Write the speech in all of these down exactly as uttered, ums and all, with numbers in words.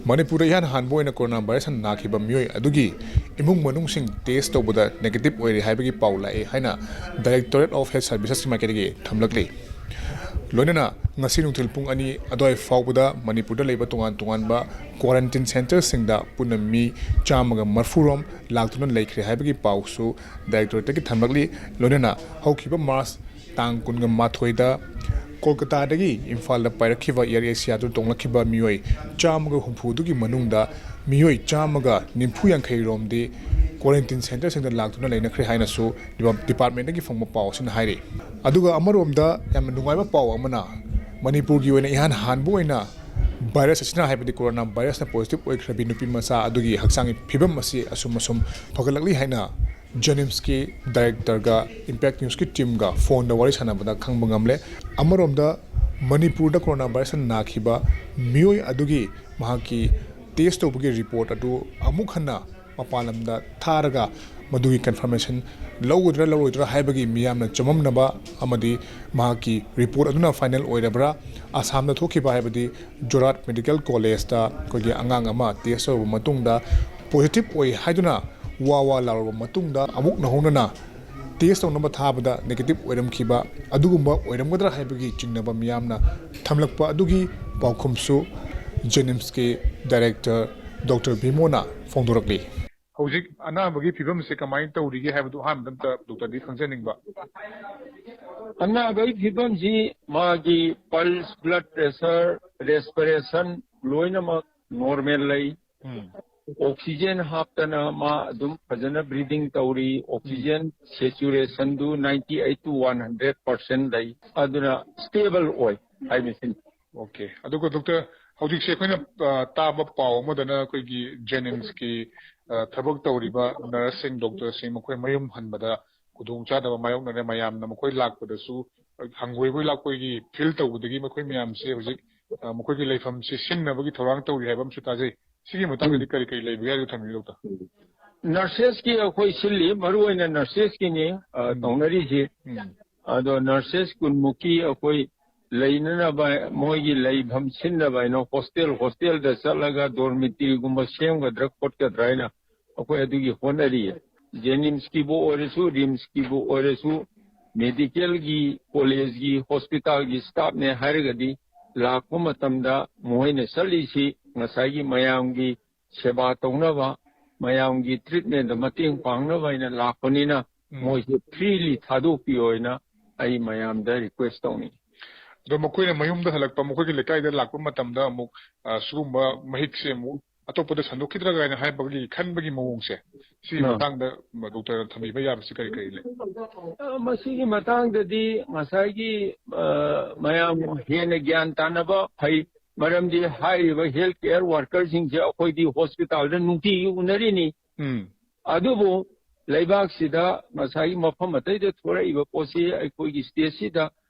ꯃꯅꯤꯄꯨꯔꯗ ꯏꯍꯥꯟ ꯍꯥꯟꯕ ꯑꯣꯏꯅ ꯀꯣꯔꯣꯅꯥ ꯚꯥꯏꯔꯁꯅ ꯅꯥꯈꯤꯕ ꯃꯤꯑꯣꯏ ꯑꯗꯨꯒꯤ ꯏꯃꯨꯡ ꯃꯅꯨꯡꯁꯤꯡ ꯇꯦꯁ ꯇꯧꯕꯗ ꯅꯦꯒꯦꯇꯤꯚ ꯑꯣꯏꯔꯦ ꯍꯥꯏꯕꯒꯤ ꯄꯥꯎ ꯂꯥꯛꯑꯦ ꯍꯥꯏꯅ Directorate of Health Servicesꯀꯤ ꯃꯥꯏꯀꯩꯗꯒꯤ ꯊꯝꯂꯛꯂꯤ꯫ ꯂꯣꯏꯅꯅ ꯉꯁꯤ ꯅꯨꯡꯊꯤꯜ ꯄꯨꯡ ꯑꯅꯤ ꯑꯗꯨꯋꯥꯏ ꯐꯥꯎꯕꯗ ꯃꯅꯤꯄꯨꯔꯗ ꯂꯩꯕ ꯇꯣꯉꯥꯟ ꯇꯣꯉꯥꯟꯕ quarantine centreꯁꯤꯡꯗ ꯄꯨꯟꯅ ꯃꯤ ꯆꯥꯝꯃꯒ ꯃꯔꯐꯨ ꯔꯣꯝ ꯂꯥꯛꯇꯨꯅ ꯂꯩꯈ꯭ꯔꯦ ꯍꯥꯏꯕꯒꯤ ꯄꯥꯎꯁꯨ Directorateꯇꯒꯤ ꯊꯝꯂꯛꯂꯤ꯫ ꯂꯣꯏꯅꯅ ꯍꯧꯈꯤꯕ ꯃꯥꯔꯆ ꯇꯥꯡ ꯀꯨꯟꯒ ꯃꯥꯊꯣꯏꯗ ꯀꯣꯜꯀꯇꯥꯗꯒꯤ ꯏꯝꯐꯥꯜꯗ ꯄꯥꯏꯔꯛꯈꯤꯕ Air Asiaꯗꯨ ꯇꯣꯡꯂꯛꯈꯤꯕ ꯃꯤꯑꯣꯏ ꯆꯥꯝꯃꯒ ꯍꯨꯝꯐꯨꯗꯨꯒꯤ ꯃꯅꯨꯡꯗ ꯃꯤꯑꯣꯏ ꯆꯥꯝꯃꯒ ꯅꯤꯐꯨ ꯌꯥꯡꯈꯩ ꯔꯣꯝꯗꯤ quarantine centreꯁꯤꯡꯗ ꯂꯥꯛꯇꯨꯅ ꯂꯩꯅꯈ꯭ꯔꯦ ꯍꯥꯏꯅꯁꯨ departmentꯇꯒꯤ ꯐꯪꯕ ꯄꯥꯎ ꯑꯁꯤꯅ ꯍꯥꯏꯔꯤ꯫ ꯑꯗꯨꯒ ꯑꯃꯔꯣꯝꯗ ꯌꯥꯝꯅ ꯅꯨꯡꯉꯥꯏꯕ ꯄꯥꯎ ꯑꯃꯅ, ꯃꯅꯤꯄꯨꯔꯒꯤ ꯑꯣꯏꯅ ꯏꯍꯥꯟ ꯍꯥꯟꯕ ꯑꯣꯏꯅ ꯚꯥꯏꯔꯁ ꯑꯁꯤꯅ, ꯍꯥꯏꯕꯗꯤ ꯀꯣꯔꯣꯅꯥ ꯚꯥꯏꯔꯁꯅ ꯄꯣꯖꯤꯇꯤꯚ ꯑꯣꯏꯈ꯭ꯔꯕꯤ ꯅꯨꯄꯤ ꯃꯆꯥ ꯑꯗꯨꯒꯤ ꯍꯛꯆꯥꯡꯒꯤ ꯐꯤꯕꯝ ꯑꯁꯤ ꯑꯁꯨꯝ ꯑꯁꯨꯝ ꯐꯒꯠꯂꯛꯂꯤ ꯍꯥꯏꯅ JNIMSꯀꯤ directorꯒ Impact Newsꯀꯤ teamꯒ phoneꯗ ꯋꯥꯔꯤ ꯁꯥꯟꯅꯕꯗ ꯈꯪꯕ ꯉꯝꯂꯦ꯫ ꯑꯃꯔꯣꯝꯗ ꯃꯅꯤꯄꯨꯔꯗ ꯀꯣꯔꯣꯅꯥ ꯚꯥꯏꯔꯁꯅ ꯅꯥꯈꯤꯕ ꯃꯤꯑꯣꯏ ꯑꯗꯨꯒꯤ ꯃꯍꯥꯛꯀꯤ ꯇꯦꯁ ꯇꯧꯕꯒꯤ ꯔꯤꯄꯣꯔꯠ ꯑꯗꯨ ꯑꯃꯨꯛ ꯍꯟꯅ ꯃꯄꯥꯟ ꯂꯝꯗ ꯊꯥꯔꯒ ꯃꯗꯨꯒꯤ ꯀꯟꯐꯔꯃꯦꯁꯟ ꯂꯧꯒꯗ꯭ꯔꯥ ꯂꯧꯔꯣꯏꯗ꯭ꯔꯥ ꯍꯥꯏꯕꯒꯤ ꯃꯤꯌꯥꯝꯅ ꯆꯃꯝꯅꯕ ꯑꯃꯗꯤ ꯃꯍꯥꯛꯀꯤ ꯔꯤꯄꯣꯔꯠ ꯑꯗꯨꯅ ꯐꯥꯏꯅꯦꯜ ꯑꯣꯏꯔꯕ꯭ꯔꯥ, ꯑꯁꯥꯝꯗ ꯊꯣꯛꯈꯤꯕ, ꯍꯥꯏꯕꯗꯤ ꯖꯣꯔꯥꯠ ꯃꯦꯗꯤꯀꯦꯜ ꯀꯣꯂꯦꯖꯇ ꯑꯩꯈꯣꯏꯒꯤ ꯑꯉꯥꯡ ꯑꯃ ꯇꯦꯁ ꯇꯧꯔꯕ ꯃꯇꯨꯡꯗ ꯄꯣꯖꯤꯇꯤꯚ ꯑꯣꯏ ꯍꯥꯏꯗꯨꯅ ꯋꯥ ꯋꯥ ꯂꯥꯎꯔꯕ ꯃꯇꯨꯡꯗ ꯑꯃꯨꯛ ꯅꯧꯍꯧꯅꯅ ꯇꯦꯁ ꯇꯧꯅꯕ ꯊꯥꯕꯗ ꯅꯦꯒꯦꯇꯤꯚ ꯑꯣꯏꯔꯝꯈꯤꯕ ꯑꯗꯨꯒꯨꯝꯕ ꯑꯣꯏꯔꯝꯒꯗ꯭ꯔꯥ ꯍꯥꯏꯕꯒꯤ ꯆꯤꯡꯅꯕ ꯃꯤꯌꯥꯝꯅ ꯊꯝꯂꯛꯄ ꯑꯗꯨꯒꯤ ꯄꯥꯎꯈꯨꯝꯁꯨ JNIMSꯀꯤ director Doctor ꯚꯤꯃꯣꯅ ꯐꯣꯡꯗꯣꯔꯛꯂꯤ꯫ ꯍꯧꯖꯤꯛ ꯑꯅꯥꯕꯒꯤ ꯐꯤꯕꯝꯁꯦ ꯀꯃꯥꯏꯅ ꯇꯧꯔꯤꯒꯦ ꯍꯥꯏꯕꯗꯨ ꯑꯍꯥꯟꯕꯗ ꯑꯝꯇ doctorꯗꯒꯤ ꯈꯪꯖꯅꯤꯡꯕ꯫ ꯑꯅꯥꯕꯒꯤ ꯐꯤꯕꯝꯁꯤ ꯃꯥꯒꯤ pulse, blood pressure, respiration ꯂꯣꯏꯅꯃꯛ normal ꯂꯩ꯫ ꯎꯝ꯫ Oxygen ꯍꯥꯞꯇꯅ ꯃꯥ ꯑꯗꯨꯝ ꯐꯖꯅ breathing ꯇꯧꯔꯤ꯫ Oxygen saturationꯗꯨ ninety eight to one hundred percent ꯂꯩ꯫ ꯑꯗꯨꯅ stable ꯑꯣꯏ ꯍꯥꯏꯕꯁꯤꯅꯤ꯫ Okay꯫ ꯑꯗꯨꯒ doctor, ꯍꯧꯖꯤꯛꯁꯦ ꯑꯩꯈꯣꯏꯅ, ꯑ, ꯇꯥꯕ ꯄꯥꯎ ꯑꯃꯗꯅ ꯑꯩꯈꯣꯏꯒꯤ JNIMSꯀꯤ, ꯑ, ꯊꯕꯛ ꯇꯧꯔꯤꯕ nurseꯁꯤꯡ, doctorꯁꯤꯡ ꯃꯈꯣꯏ ꯃꯌꯨꯝ ꯍꯟꯕꯗ ꯈꯨꯗꯣꯡꯆꯥꯗꯕ ꯃꯥꯌꯣꯛꯅꯔꯦ꯫ ꯃꯌꯥꯝꯅ ꯃꯈꯣꯏ ꯂꯥꯛꯄꯗꯁꯨ ꯍꯪꯒꯣꯏꯕꯣꯏ ꯂꯥꯛꯄꯣꯏꯒꯤ feel ꯇꯧꯕꯗꯒꯤ ꯃꯈꯣꯏ ꯃꯌꯥꯝꯁꯦ ꯍꯧꯖꯤꯛ, ꯑ, ꯃꯈꯣꯏꯒꯤ ꯂꯩꯐꯝꯁꯦ ꯁꯤꯟꯅꯕꯒꯤ ꯊꯧꯔꯥꯡ ꯇꯧꯔꯤ ꯍꯥꯏꯕ ꯑꯃꯁꯨ ꯇꯥꯖꯩ꯫ ꯁꯤꯒꯤ ꯃꯇꯥꯡꯗꯗꯤ ꯎꯝ꯫ ꯀꯔꯤ ꯀꯔꯤ ꯂꯩꯕꯒꯦ ꯍꯥꯏꯕꯗꯨ ꯊꯝꯕꯤꯌꯨ, doctor꯫ Nursesꯀꯤ ꯑꯩꯈꯣꯏ ꯁꯤꯜꯂꯤ, ꯃꯔꯨ ꯑꯣꯏꯅ nursesꯀꯤꯅꯤ, ꯑ, ꯎꯝ꯫ ꯇꯧꯅꯔꯤꯁꯤ꯫ ꯎꯝ꯫ ꯑꯗꯣ nurses ꯀꯨꯟꯃꯨꯛꯀꯤ ꯑꯩꯈꯣꯏ ꯂꯩꯅꯅꯕ, ꯃꯣꯏꯒꯤ ꯂꯩꯐꯝ ꯁꯤꯟꯅꯕ ꯍꯥꯏꯅ ꯍꯣꯁꯇꯦꯜ, ꯍꯣꯁꯇꯦꯜꯗ ꯆꯠꯂꯒ ꯗꯣꯔꯃꯤꯇꯔꯤꯒꯨꯝꯕ ꯁꯦꯝꯒꯗ꯭ꯔꯥ ꯈꯣꯠꯀꯗ꯭ꯔꯥ ꯍꯥꯏꯅ ꯑꯩꯈꯣꯏ ꯑꯗꯨꯒꯤ ꯍꯣꯠꯅꯔꯤꯌꯦ꯫ ꯖꯦꯅꯤꯝꯁꯀꯤꯕꯨ ꯑꯣꯏꯔꯁꯨ, ꯔꯤꯝꯁꯀꯤꯕꯨ ꯑꯣꯏꯔꯁꯨ, ꯃꯦꯗꯤꯀꯦꯜꯒꯤ, ꯀꯣꯂꯦꯖꯒꯤ, ꯍꯣꯁꯄꯤꯇꯥꯜꯒꯤ ꯁ꯭ꯇꯥꯐꯅꯦ ꯍꯥꯏꯔꯒꯗꯤ ꯂꯥꯛꯄ ꯃꯇꯝꯗ ꯃꯈꯣꯏꯅ ꯆꯠꯂꯤꯁꯤ ꯉꯁꯥꯏꯒꯤ ꯃꯌꯥꯝꯒꯤ ꯁꯦꯕꯥ ꯇꯧꯅꯕ, ꯃꯌꯥꯝꯒꯤ ꯇ꯭ꯔꯤꯠꯃꯦꯟꯗ ꯃꯇꯦꯡ ꯄꯥꯡꯅꯕ ꯍꯥꯏꯅ ꯂꯥꯛꯄꯅꯤꯅ, ꯎꯝ꯫ ꯃꯣꯏꯁꯦ ꯐ꯭ꯔꯤꯂꯤ ꯊꯥꯗꯣꯛꯄꯤꯌꯣ ꯍꯥꯏꯅ ꯑꯩ ꯃꯌꯥꯝꯗ ꯔꯤꯀ꯭ꯋꯦꯁ ꯇꯧꯅꯤꯡꯉꯤ꯫ ꯑꯗꯣ ꯃꯈꯣꯏꯅ ꯃꯌꯨꯝꯗ ꯍꯜꯂꯛꯄ, ꯃꯈꯣꯏꯒꯤ ꯂꯩꯀꯥꯏꯗ ꯂꯥꯛꯄ ꯃꯇꯝꯗ ꯑꯃꯨꯛ, ꯑ, ꯁꯤꯒꯨꯝꯕ ꯃꯍꯤꯛꯁꯦ ꯑꯃꯨꯛ ꯑꯇꯣꯞꯄꯗ ꯁꯟꯗꯣꯛꯈꯤꯗ꯭ꯔꯥ ꯀꯥꯏꯅ ꯍꯥꯏꯕꯒꯤ ꯈꯟꯕꯒꯤ ꯃꯑꯣꯡꯁꯦ, ꯁꯤꯒꯤ ꯑ꯫ ꯃꯇꯥꯡꯗ ꯗꯣꯛꯇꯔꯅ ꯊꯝꯕꯤꯕ ꯌꯥꯕꯁꯤ ꯀꯔꯤ ꯀꯔꯤ ꯂꯩ? ꯑ, ꯃꯁꯤꯒꯤ ꯃꯇꯥꯡꯗꯗꯤ ꯉꯁꯥꯏꯒꯤ, ꯑ, ꯃꯌꯥꯝ ꯍꯦꯟꯅ ꯒ꯭ꯌꯥꯟ ꯇꯥꯅꯕ ꯐꯩ꯫ ꯃꯔꯝꯗꯤ ꯍꯥꯏꯔꯤꯕ ꯍꯦꯜꯊ ꯀꯦꯌꯔ ꯋꯥꯔꯀꯔꯁꯤꯡꯁꯦ ꯑꯩꯈꯣꯏꯗꯤ ꯍꯣꯁꯄꯤꯇꯥꯜꯗ ꯅꯨꯡꯇꯤꯒꯤ ꯎꯅꯔꯤꯅꯤ꯫ ꯎꯝ꯫ ꯑꯗꯨꯕꯨ ꯂꯩꯕꯥꯛꯁꯤꯗ ꯉꯁꯥꯏꯒꯤ ꯃꯐꯝ ꯑꯇꯩꯗ ꯊꯣꯔꯛꯏꯕ ꯄꯣꯠꯁꯤ ꯑꯩꯈꯣꯏꯒꯤ ꯁ꯭ꯇꯦꯠꯁꯤꯗ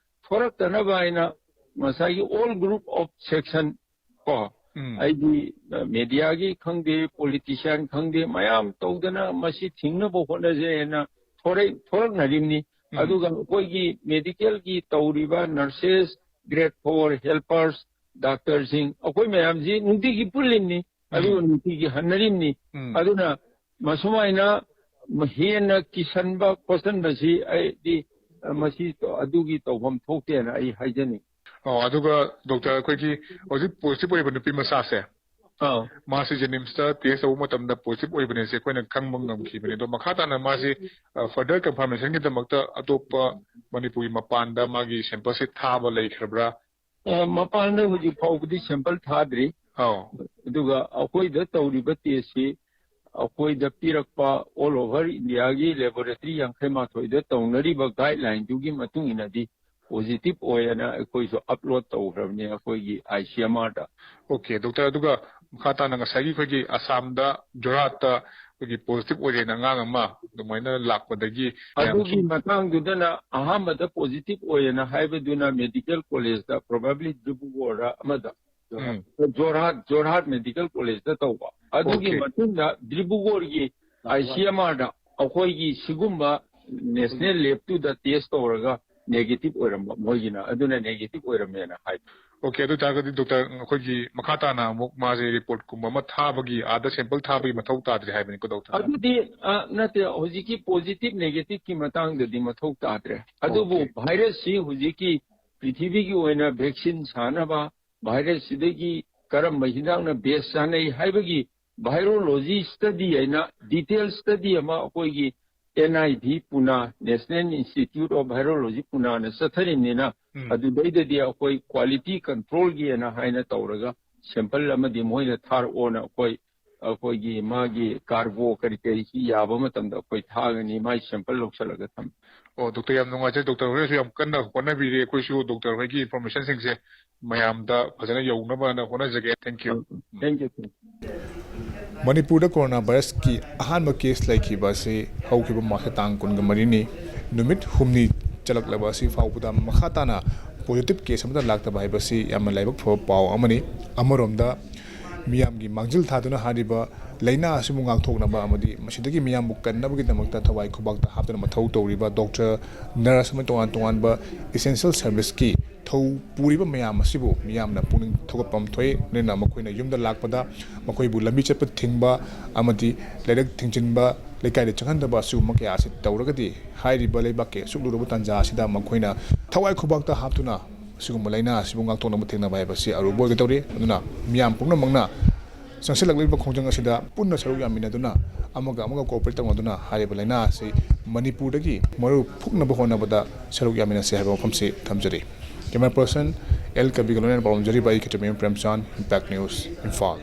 ꯊꯣꯔꯛꯇꯅꯕ ꯍꯥꯏꯅ ꯉꯁꯥꯏꯒꯤ all group of section ꯀꯣ, ꯎꯝ꯫ ꯑꯩꯗꯤ, ꯑ, ꯃꯦꯗꯤꯌꯥꯒꯤ ꯈꯪꯗꯦ, ꯄꯣꯂꯤꯇꯤꯁꯤꯌꯥꯟ ꯈꯪꯗꯦ, ꯃꯌꯥꯝ ꯇꯧꯗꯅ ꯃꯁꯤ ꯊꯤꯡꯅꯕ ꯍꯣꯠꯅꯖꯩꯅ ꯊꯣꯔꯛ-, ꯊꯣꯔꯛꯅꯔꯤꯕꯅꯤ꯫ ꯎꯝ꯫ ꯑꯗꯨꯒ ꯑꯩꯈꯣꯏꯒꯤ ꯃꯦꯗꯤꯀꯦꯜꯒꯤ ꯇꯧꯔꯤꯕ ꯅꯔꯁꯦꯁ, ꯒ꯭ꯔꯦꯗ ꯐꯣꯔ ꯍꯦꯜꯄꯔꯁ, ꯗꯥꯛꯇꯔꯁꯤꯡ, ꯑꯩꯈꯣꯏ ꯃꯌꯥꯝꯁꯤ ꯅꯨꯡꯇꯤꯒꯤ ꯄꯨꯜꯂꯤꯕꯅꯤ꯫ ꯎꯝ꯫ ꯑꯗꯨꯒ ꯅꯨꯡꯇꯤꯒꯤ ꯍꯟꯅꯔꯤꯕꯅꯤ꯫ ꯎꯝ꯫ ꯑꯗꯨꯅ ꯃꯁꯨꯃꯥꯏꯅ ꯍꯦꯟꯅ ꯀꯤꯁꯟꯕ ꯈꯣꯠꯆꯟꯕꯁꯤ ꯑꯩꯗꯤ ꯃꯁꯤ ꯑꯗꯨꯒꯤ ꯇꯧꯐꯝ ꯊꯣꯛꯇꯦꯅ ꯑꯩ ꯍꯥꯏꯖꯅꯤꯡꯉꯤ꯫ ꯑꯣ, ꯑꯗꯨꯒ ꯗꯣꯛꯇꯔ, ꯑꯩꯈꯣꯏꯒꯤ ꯍꯧꯖꯤꯛ ꯄꯣꯖꯤꯇꯤꯚ ꯑꯣꯏꯔꯤꯕ ꯅꯨꯄꯤ ꯃꯆꯥꯁꯦ, ꯑꯥ꯫ ꯃꯥꯁꯤ ꯖꯦꯅꯤꯝꯁꯇ ꯇꯦꯁ ꯇꯧꯕ ꯃꯇꯝꯗ ꯄꯣꯖꯤꯇꯤꯚ ꯑꯣꯏꯕꯅꯦꯁꯦ ꯑꯩꯈꯣꯏꯅ ꯈꯪꯕ ꯉꯝꯈꯤꯕꯅꯦ꯫ ꯑꯗꯣ ꯃꯈꯥ ꯇꯥꯅ ꯃꯥꯁꯤ, ꯑ, ꯐꯔꯗꯔ ꯀꯟꯐꯥꯔꯃꯦꯁꯟꯒꯤꯗꯃꯛꯇ ꯑꯇꯣꯞꯄ ꯃꯅꯤꯄꯨꯔꯒꯤ ꯃꯄꯥꯟꯗ ꯃꯥꯒꯤ ꯁꯦꯝꯄꯜꯁꯤ ꯊꯥꯕ ꯂꯩꯈ꯭ꯔꯕ꯭ꯔꯥ? ꯑ, ꯃꯄꯥꯟꯗ ꯍꯧꯖꯤꯛ ꯐꯥꯎꯕꯗꯤ ꯁꯦꯝꯄꯜ ꯊꯥꯗ꯭ꯔꯤ꯫ ꯑꯧ꯫ ꯑꯗꯨꯒ ꯑꯩꯈꯣꯏꯗ ꯇꯧꯔꯤꯕ ꯇꯦꯁꯁꯤ ꯑꯩꯈꯣꯏꯗ ꯄꯤꯔꯛꯄ ꯑꯣꯜ ꯑꯣꯚꯔ ꯏꯟꯗꯤꯌꯥꯒꯤ ꯂꯦꯕꯣꯔꯦꯇꯔꯤ ꯌꯥꯡꯈꯩ ꯃꯥꯊꯣꯏꯗ ꯇꯧꯅꯔꯤꯕ ꯒꯥꯏꯗꯂꯥꯏꯟꯗꯨꯒꯤ ꯃꯇꯨꯡ ꯏꯟꯅꯗꯤ ꯄꯣꯖꯤꯇꯤꯚ ꯑꯣꯏꯌꯦꯅ ꯑꯩꯈꯣꯏꯁꯨ ꯑꯞꯂꯣꯗ ꯇꯧꯈ꯭ꯔꯕꯅꯤ ꯑꯩꯈꯣꯏꯒꯤ I C M ꯑꯥꯔꯗ꯫ Okay, doctor, ꯑꯗꯨꯒ ꯃꯈꯥ ꯇꯥꯅ ꯉꯁꯥꯏꯒꯤ ꯑꯩꯈꯣꯏꯒꯤ ꯑꯁꯥꯝꯗ ꯖꯣꯔꯍꯥꯠꯇ ꯑꯩꯈꯣꯏꯒꯤ ꯄꯣꯖꯤꯇꯤꯚ ꯑꯣꯏꯔꯦꯅ ꯑꯉꯥꯡ ꯑꯃ ꯑꯗꯨꯃꯥꯏꯅ ꯂꯥꯛꯄꯗꯒꯤ ꯃꯌꯥꯝ ꯑꯗꯨꯒꯤ ꯃꯇꯥꯡꯗꯨꯗꯅ ꯑꯍꯥꯟꯕꯗ ꯄꯣꯖꯤꯇꯤꯚ ꯑꯣꯏꯌꯦꯅ ꯍꯥꯏꯕꯗꯨꯅ ꯃꯦꯗꯤꯀꯦꯜ ꯀꯣꯂꯦꯖꯇ, ꯄ꯭ꯔꯣꯕꯦꯕ꯭ꯂꯤ ꯗꯤꯕ꯭ꯔꯨꯒꯔꯗ ꯑꯃꯗ, ꯎꯝ꯫ ꯖꯣꯔꯍꯥꯠ, ꯖꯣꯔꯍꯥꯠ ꯃꯦꯗꯤꯀꯦꯜ ꯀꯣꯂꯦꯖꯇ ꯇꯧꯕ꯫ ꯑꯗꯨꯒꯤ ꯑꯣꯀꯦ꯫ ꯃꯇꯨꯡꯗ ꯗꯤꯕ꯭ꯔꯨꯒꯔꯒꯤ ꯑꯥꯏ ꯁꯤ ꯑꯦꯝ ꯑꯥꯔꯗ ꯑꯩꯈꯣꯏꯒꯤ ꯁꯤꯒꯨꯝꯕ ꯅꯦꯁꯅꯦꯜ ꯂꯦꯕꯇꯨꯗ ꯇꯦꯁ ꯇꯧꯔꯒ negative ꯑꯣꯏꯔꯝꯕ ꯃꯣꯏꯒꯤꯅ, ꯑꯗꯨꯅ negative ꯑꯣꯏꯔꯝꯃꯦꯅ ꯍꯥꯏ꯫ ꯑꯣꯀꯦ, ꯑꯗꯨ ꯑꯣꯏꯇꯥꯔꯒꯗꯤ ꯗꯣꯛꯇꯔ, ꯑꯩꯈꯣꯏꯒꯤ ꯃꯈꯥ ꯇꯥꯅ ꯑꯃꯨꯛ ꯃꯥꯁꯦ ꯔꯤꯄꯣꯔꯠꯀꯨꯝꯕ ꯑꯃ ꯊꯥꯕꯒꯤ, ꯑꯥꯗ ꯁꯦꯝꯄꯜ ꯊꯥꯕꯒꯤ ꯃꯊꯧ ꯇꯥꯗ꯭ꯔꯦ ꯍꯥꯏꯕꯅꯤꯀꯣ ꯗꯣꯛꯇꯔ? ꯑꯗꯨꯗꯤ ꯑ, ꯅꯠꯇꯦ, ꯍꯧꯖꯤꯛꯀꯤ positive negative ꯀꯤ ꯃꯇꯥꯡꯗꯗꯤ ꯃꯊꯧ ꯇꯥꯗ꯭ꯔꯦ꯫ ꯑꯗꯨꯕꯨ Okay. ꯚꯥꯏꯔꯁꯁꯤ ꯍꯧꯖꯤꯛꯀꯤ ꯄ꯭ꯔꯤꯊꯤꯕꯤꯒꯤ ꯑꯣꯏꯅ ꯚꯦꯛꯁꯤꯟ ꯁꯥꯅꯕ, ꯚꯥꯏꯔꯁꯁꯤꯗꯒꯤ ꯀꯔꯝꯕ ꯍꯤꯗꯥꯛꯅ best ꯆꯥꯅꯩ ꯍꯥꯏꯕꯒꯤ virology study ꯍꯥꯏꯅ detail study ꯑꯃ ꯑꯩꯈꯣꯏꯒꯤ N I V Pune, National Institute of Virology Puneꯅ ꯆꯠꯊꯔꯤꯕꯅꯤꯅ, ꯎꯝ. ꯑꯗꯨꯗꯩꯗꯗꯤ ꯑꯩꯈꯣꯏ quality controlꯒꯤꯅ ꯍꯥꯏꯅ ꯇꯧꯔꯒ ꯁꯦꯝꯄꯜ ꯑꯃꯗꯤ ꯃꯣꯏꯅ ꯊꯥꯔꯛꯑꯣꯅ ꯑꯩꯈꯣꯏ, ꯑꯩꯈꯣꯏꯒꯤ ꯃꯥꯒꯤ ꯀꯥꯔꯒꯣ ꯀꯔꯤ ꯀꯔꯤ ꯌꯥꯕ ꯃꯇꯝꯗ ꯑꯩꯈꯣꯏ ꯊꯥꯒꯅꯤ, ꯃꯥꯒꯤ ꯁꯦꯝꯄꯜ ꯂꯧꯁꯜꯂꯒ ꯊꯝꯃꯤ꯫ ꯑꯣ, ꯗꯣꯛꯇꯔ, ꯌꯥꯝ ꯅꯨꯡꯉꯥꯏꯖꯔꯦ꯫ ꯗꯣꯛꯇꯔ ꯍꯣꯏꯅꯁꯨ ꯌꯥꯝ ꯀꯟꯅ ꯍꯣꯠꯅꯕꯤꯔꯤ꯫ ꯑꯩꯈꯣꯏꯁꯨ ꯗꯣꯛꯇꯔ ꯍꯣꯏꯒꯤ ꯏꯟꯐꯣꯔꯃꯦꯁꯟꯁꯤꯡꯁꯦ ꯃꯌꯥꯝꯗ ꯐꯖꯅ ꯌꯧꯅꯕꯅ ꯍꯣꯠꯅꯖꯒꯦ꯫ Thank you. Thank you, thank you. ꯃꯅꯤꯄꯨꯔꯗ ꯀꯣꯔꯣꯅꯥ ꯚꯥꯏꯔꯁꯀꯤ ꯑꯍꯥꯟꯕ ꯀꯦꯁ ꯂꯩꯈꯤꯕ ꯑꯁꯤ ꯍꯧꯈꯤꯕ ꯃꯥꯔꯆꯀꯤ ꯇꯥꯡ ꯀꯨꯟꯒ ꯃꯔꯤꯅꯤ꯫ ꯅꯨꯃꯤꯠ ꯍꯨꯝꯅꯤ ꯆꯠꯂꯛꯂꯕ ꯑꯁꯤ ꯐꯥꯎꯕꯗ ꯃꯈꯥ ꯇꯥꯅ ꯄꯣꯖꯤꯇꯤꯚ ꯀꯦꯁ ꯑꯃꯠꯇ ꯂꯥꯛꯇꯕ ꯍꯥꯏꯕꯁꯤ ꯌꯥꯝꯅ ꯂꯥꯏꯕꯛ ꯐꯕ ꯄꯥꯎ ꯑꯃꯅꯤ꯫ ꯑꯃꯔꯣꯝꯗ ꯃꯤꯌꯥꯝꯒꯤ ꯃꯥꯡꯖꯤꯜ ꯊꯥꯗꯨꯅ ꯍꯥꯏꯔꯤꯕ ꯂꯥꯏꯅꯥ ꯑꯁꯤꯕꯨ ꯉꯥꯛꯊꯣꯛꯅꯕ ꯑꯃꯗꯤ ꯃꯁꯤꯗꯒꯤ ꯃꯤꯌꯥꯝꯕꯨ ꯀꯟꯅꯕꯒꯤꯗꯃꯛꯇ ꯊꯋꯥꯏ ꯈꯨꯕꯥꯛꯇ ꯍꯥꯞꯇꯨꯅ ꯃꯊꯧ ꯇꯧꯔꯤꯕ ꯗꯣꯛꯇꯔ, ꯅꯔꯁ ꯑꯃꯗꯤ ꯇꯣꯉꯥꯟ ꯇꯣꯉꯥꯟꯕ essential serviceꯀꯤ ꯊꯧ ꯄꯨꯔꯤꯕ ꯃꯌꯥꯝ ꯑꯁꯤꯕꯨ ꯃꯤꯌꯥꯝꯅ ꯄꯨꯛꯅꯤꯡ ꯊꯧꯒꯠꯄ ꯑꯃ ꯊꯣꯛꯏ꯫ ꯑꯗꯨꯅ ꯃꯈꯣꯏꯅ ꯌꯨꯝꯗ ꯂꯥꯛꯄꯗ ꯃꯈꯣꯏꯕꯨ ꯂꯝꯕꯤ ꯆꯠꯄ ꯊꯤꯡꯕ ꯑꯃꯗꯤ ꯂꯥꯏꯔꯤꯛ ꯊꯤꯡꯖꯤꯟꯕ, ꯂꯩꯀꯥꯏꯗ ꯆꯪꯍꯟꯗꯕ ꯑꯁꯤꯒꯨꯝꯕ ꯀꯌꯥ ꯑꯁꯤ ꯇꯧꯔꯒꯗꯤ ꯍꯥꯏꯔꯤꯕ ꯂꯩꯕꯥꯛꯀꯤ ꯑꯁꯨꯛ ꯂꯨꯔꯕ ꯇꯥꯟꯖꯥ ꯑꯁꯤꯗ ꯃꯈꯣꯏꯅ ꯊꯋꯥꯏ ꯈꯨꯕꯥꯛꯇ ꯍꯥꯞꯇꯨꯅ ꯑꯁꯤꯒꯨꯝꯕ ꯂꯥꯏꯅꯥ ꯑꯁꯤꯕꯨ ꯉꯥꯛꯊꯣꯛꯅꯕ ꯊꯦꯡꯅꯕ ꯍꯥꯏꯕꯁꯤ ꯑꯔꯨꯕ ꯑꯣꯏꯒꯗꯧꯔꯤ꯫ ꯑꯗꯨꯅ ꯃꯤꯌꯥꯝ ꯄꯨꯝꯅꯃꯛꯅ ꯆꯪꯁꯤꯜꯂꯛꯂꯤꯕ ꯈꯣꯡꯖꯪ ꯑꯁꯤꯗ ꯄꯨꯟꯅ ꯁꯔꯨꯛ ꯌꯥꯃꯤꯟꯅꯗꯨꯅ ꯑꯃꯒ ꯑꯃꯒ cooperate ꯇꯧꯅꯗꯨꯅ ꯍꯥꯏꯔꯤꯕ ꯂꯥꯏꯅꯥ ꯑꯁꯤ ꯃꯅꯤꯄꯨꯔꯗꯒꯤ ꯃꯔꯨ ꯐꯨꯛꯅꯕ ꯍꯣꯠꯅꯕꯗ ꯁꯔꯨꯛ ꯌꯥꯃꯤꯟꯅꯁꯤ ꯍꯥꯏꯕ ꯋꯥꯐꯝꯁꯤ ꯊꯝꯖꯔꯤ꯫ Camera person L ꯀꯕꯤꯒ ꯂꯣꯏꯅꯅ ꯄꯥꯎꯗꯝꯖꯔꯤꯕ ꯑꯩ ꯈꯦꯇ꯭ꯔꯤꯃꯌꯨꯝ ꯄ꯭ꯔꯦꯝꯆꯥꯟ, Impact News, ꯏꯝꯐꯥꯜ꯫